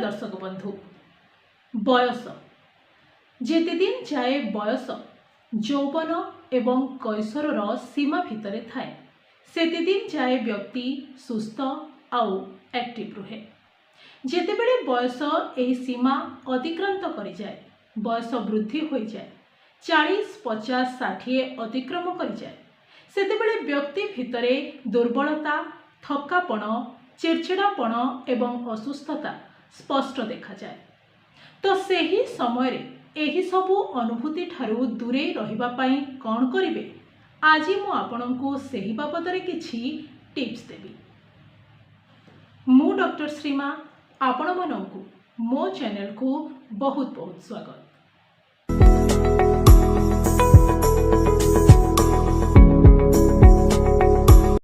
ଦର୍ଶକ ବନ୍ଧୁ। ବୟସ ଯେତେଦିନ ଯାଏ ବୟସ ଯୌବନ ଏବଂ କୈଶୋରର ସୀମା ଭିତରେ ଥାଏ, ସେତେଦିନ ଯାଏ ବ୍ୟକ୍ତି ସୁସ୍ଥ ଆଉ ଆକ୍ଟିଭ ରୁହେ। ଯେତେବେଳେ ବୟସ ଏହି ସୀମା ଅତିକ୍ରାନ୍ତ କରିଯାଏ, ବୟସ ବୃଦ୍ଧି ହୋଇଯାଏ, 40, 50, 60 ଅତିକ୍ରମ କରିଯାଏ, ସେତେବେଳେ ବ୍ୟକ୍ତି ଭିତରେ ଦୁର୍ବଳତା, ଥକ୍କାପଣ, ଚିଡ଼ଚିଡ଼ାପଣ ଏବଂ ଅସୁସ୍ଥତା ସ୍ପଷ୍ଟ ଦେଖାଯାଏ। ତ ସେହି ସମୟରେ ଏହିସବୁ ଅନୁଭୂତି ଠାରୁ ଦୂରେଇ ରହିବା ପାଇଁ କ'ଣ କରିବେ, ଆଜି ମୁଁ ଆପଣଙ୍କୁ ସେହି ବାବଦରେ କିଛି ଟିପ୍ସ ଦେବି। ମୁଁ ଡକ୍ଟର ଶ୍ରୀମା, ଆପଣମାନଙ୍କୁ ମୋ ଚ୍ୟାନେଲକୁ ବହୁତ ବହୁତ ସ୍ୱାଗତ।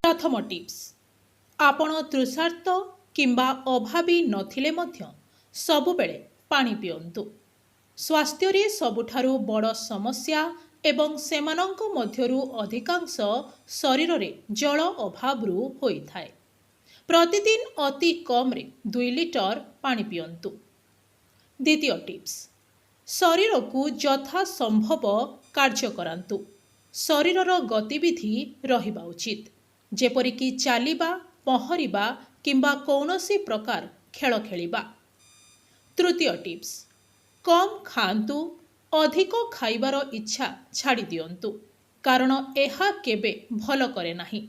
ପ୍ରଥମ ଟିପ୍ସ, ଆପଣ ତୃଷାର୍ତ୍ତ କିମ୍ବା ଅଭାବୀ ନଥିଲେ ମଧ୍ୟ ସବୁବେଳେ ପାଣି ପିଅନ୍ତୁ। ସ୍ୱାସ୍ଥ୍ୟରେ ସବୁଠାରୁ ବଡ଼ ସମସ୍ୟା ଏବଂ ସେମାନଙ୍କ ମଧ୍ୟରୁ ଅଧିକାଂଶ ଶରୀରରେ ଜଳ ଅଭାବରୁ ହୋଇଥାଏ। ପ୍ରତିଦିନ ଅତି କମ୍ରେ 2 ଲିଟର ପାଣି ପିଅନ୍ତୁ। ଦ୍ୱିତୀୟ ଟିପ୍ସ, ଶରୀରକୁ ଯଥା ସମ୍ଭବ କାର୍ଯ୍ୟ କରାନ୍ତୁ। ଶରୀରର ଗତିବିଧି ରହିବା ଉଚିତ, ଯେପରିକି ଚାଲିବା, ପହଁରିବା କିମ୍ବା କୌଣସି ପ୍ରକାର ଖେଳ ଖେଳିବା। ତୃତୀୟ ଟିପ୍ସ, କମ୍ ଖାଆନ୍ତୁ। ଅଧିକ ଖାଇବାର ଇଚ୍ଛା ଛାଡ଼ି ଦିଅନ୍ତୁ, କାରଣ ଏହା କେବେ ଭଲ କରେ ନାହିଁ।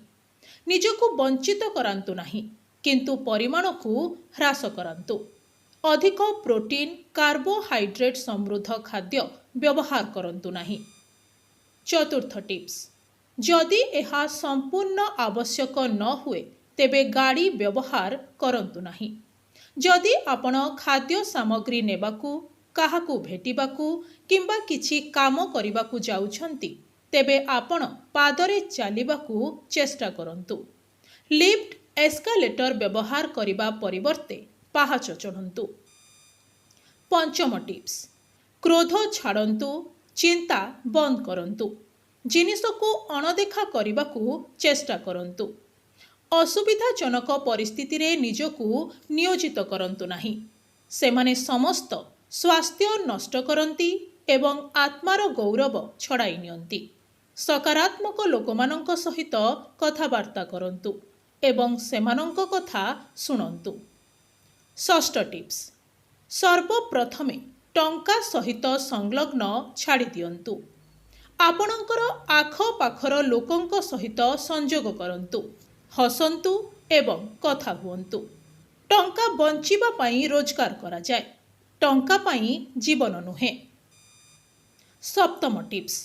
ନିଜକୁ ବଞ୍ଚିତ କରାନ୍ତୁ ନାହିଁ, କିନ୍ତୁ ପରିମାଣକୁ ହ୍ରାସ କରାନ୍ତୁ। ଅଧିକ ପ୍ରୋଟିନ୍, କାର୍ବୋହାଇଡ୍ରେଟ୍ ସମୃଦ୍ଧ ଖାଦ୍ୟ ବ୍ୟବହାର କରନ୍ତୁ ନାହିଁ। ଚତୁର୍ଥ ଟିପ୍ସ, ଯଦି ଏହା ସମ୍ପୂର୍ଣ୍ଣ ଆବଶ୍ୟକ ନ ହୁଏ, ତେବେ ଗାଡ଼ି ବ୍ୟବହାର କରନ୍ତୁ ନାହିଁ। ଯଦି ଆପଣ ଖାଦ୍ୟ ସାମଗ୍ରୀ ନେବାକୁ, କାହାକୁ ଭେଟିବାକୁ କିମ୍ବା କିଛି କାମ କରିବାକୁ ଯାଉଛନ୍ତି, ତେବେ ଆପଣ ପାଦରେ ଚାଲିବାକୁ ଚେଷ୍ଟା କରନ୍ତୁ। ଲିଫ୍ଟ, ଏସ୍କାଲେଟର ବ୍ୟବହାର କରିବା ପରିବର୍ତ୍ତେ ପାହାଚ ଚଢ଼ନ୍ତୁ। ପଞ୍ଚମ ଟିପ୍ସ, କ୍ରୋଧ ଛାଡ଼ନ୍ତୁ, ଚିନ୍ତା ବନ୍ଦ କରନ୍ତୁ, ଜିନିଷକୁ ଅଣଦେଖା କରିବାକୁ ଚେଷ୍ଟା କରନ୍ତୁ। ଅସୁବିଧାଜନକ ପରିସ୍ଥିତିରେ ନିଜକୁ ନିୟୋଜିତ କରନ୍ତୁ ନାହିଁ। ସେମାନେ ସମସ୍ତ ସ୍ୱାସ୍ଥ୍ୟ ନଷ୍ଟ କରନ୍ତି ଏବଂ ଆତ୍ମାର ଗୌରବ ଛଡ଼ାଇ ନିଅନ୍ତି। ସକାରାତ୍ମକ ଲୋକମାନଙ୍କ ସହିତ କଥାବାର୍ତ୍ତା କରନ୍ତୁ ଏବଂ ସେମାନଙ୍କ କଥା ଶୁଣନ୍ତୁ। ଷଷ୍ଠ ଟିପ୍ସ, ସର୍ବପ୍ରଥମେ ଟଙ୍କା ସହିତ ସଂଲଗ୍ନ ଛାଡ଼ି ଦିଅନ୍ତୁ। ଆପଣଙ୍କର ଆଖପାଖର ଲୋକଙ୍କ ସହିତ ସଂଯୋଗ କରନ୍ତୁ, ହସନ୍ତୁ ଏବଂ କଥା ହୁଅନ୍ତୁ। ଟଙ୍କା ବଞ୍ଚିବା ପାଇଁ ରୋଜଗାର କରାଯାଏ, ଟଙ୍କା ପାଇଁ ଜୀବନ ନୁହେଁ। ସପ୍ତମ ଟିପ୍ସ,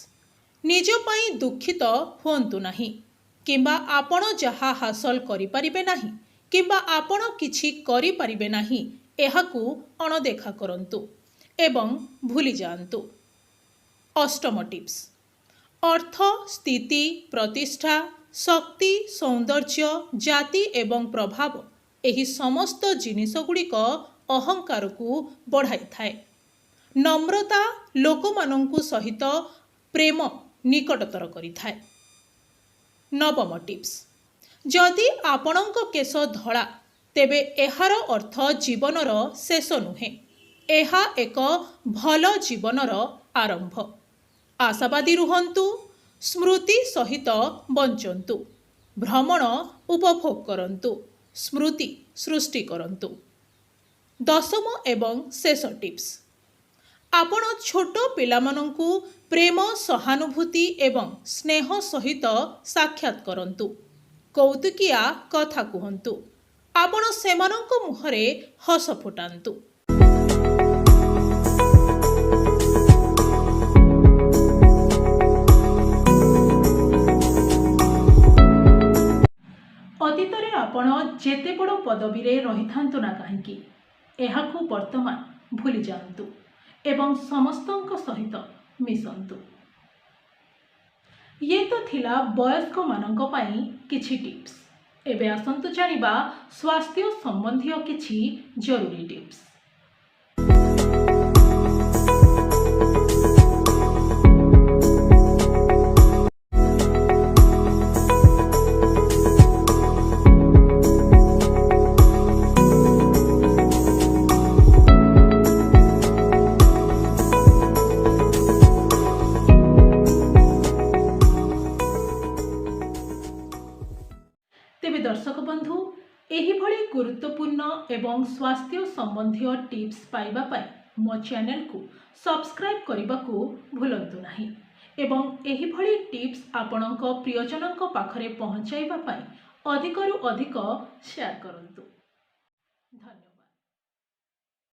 ନିଜ ପାଇଁ ଦୁଃଖିତ ହୁଅନ୍ତୁ ନାହିଁ କିମ୍ବା ଆପଣ ଯାହା ହାସଲ କରିପାରିବେ ନାହିଁ କିମ୍ବା ଆପଣ କିଛି କରିପାରିବେ ନାହିଁ, ଏହାକୁ ଅଣଦେଖା କରନ୍ତୁ ଏବଂ ଭୁଲି ଯାଆନ୍ତୁ। ଅଷ୍ଟମ ଟିପ୍ସ, ଅର୍ଥ, ସ୍ଥିତି, ପ୍ରତିଷ୍ଠା, ଶକ୍ତି, ସୌନ୍ଦର୍ଯ୍ୟ, ଜାତି ଏବଂ ପ୍ରଭାବ, ଏହି ସମସ୍ତ ଜିନିଷଗୁଡ଼ିକ ଅହଙ୍କାରକୁ ବଢ଼ାଇଥାଏ। ନମ୍ରତା ଲୋକମାନଙ୍କୁ ସହିତ ପ୍ରେମ ନିକଟତର କରିଥାଏ। ନବମ ଟିପ୍ସ, ଯଦି ଆପଣଙ୍କ କେଶ ଧଳା, ତେବେ ଏହାର ଅର୍ଥ ଜୀବନର ଶେଷ ନୁହେଁ। ଏହା ଏକ ଭଲ ଜୀବନର ଆରମ୍ଭ। ଆଶାବାଦୀ ରୁହନ୍ତୁ, ସ୍ମୃତି ସହିତ ବଞ୍ଚନ୍ତୁ, ଭ୍ରମଣ ଉପଭୋଗ କରନ୍ତୁ, ସ୍ମୃତି ସୃଷ୍ଟି କରନ୍ତୁ। ଦଶମ ଏବଂ ଶେଷ ଟିପ୍ସ, ଆପଣ ଛୋଟ ପିଲାମାନଙ୍କୁ ପ୍ରେମ, ସହାନୁଭୂତି ଏବଂ ସ୍ନେହ ସହିତ ସାକ୍ଷାତ କରନ୍ତୁ। କୌତୁକିଆ କଥା କୁହନ୍ତୁ। ଆପଣ ସେମାନଙ୍କ ମୁହଁରେ ହସ ଫୁଟାନ୍ତୁ। ଅତୀତରେ ଆପଣ ଯେତେ ବଡ଼ ପଦବୀରେ ରହିଥାନ୍ତୁ ନା କାହିଁକି, ଏହାକୁ ବର୍ତ୍ତମାନ ଭୁଲି ଯାଆନ୍ତୁ ଏବଂ ସମସ୍ତଙ୍କ ସହିତ ମିଶନ୍ତୁ। ଇଏ ତ ଥିଲା ବୟସ୍କମାନଙ୍କ ପାଇଁ କିଛି ଟିପ୍ସ। ଏବେ ଆସନ୍ତୁ ଜାଣିବା ସ୍ୱାସ୍ଥ୍ୟ ସମ୍ବନ୍ଧୀୟ କିଛି ଜରୁରୀ ଟିପ୍ସ। ବନ୍ଧୁ, ଏହିଭଳି ଗୁରୁତ୍ୱପୂର୍ଣ୍ଣ ଏବଂ ସ୍ୱାସ୍ଥ୍ୟ ସମ୍ବନ୍ଧୀୟ ଟିପ୍ସ ପାଇବା ପାଇଁ ମୋ ଚ୍ୟାନେଲକୁ ସବସ୍କ୍ରାଇବ୍ କରିବାକୁ ଭୁଲନ୍ତୁ ନାହିଁ ଏବଂ ଏହିଭଳି ଟିପ୍ସ ଆପଣଙ୍କ ପ୍ରିୟଜନଙ୍କ ପାଖରେ ପହଞ୍ଚାଇବା ପାଇଁ ଅଧିକରୁ ଅଧିକ ସେୟାର କରନ୍ତୁ।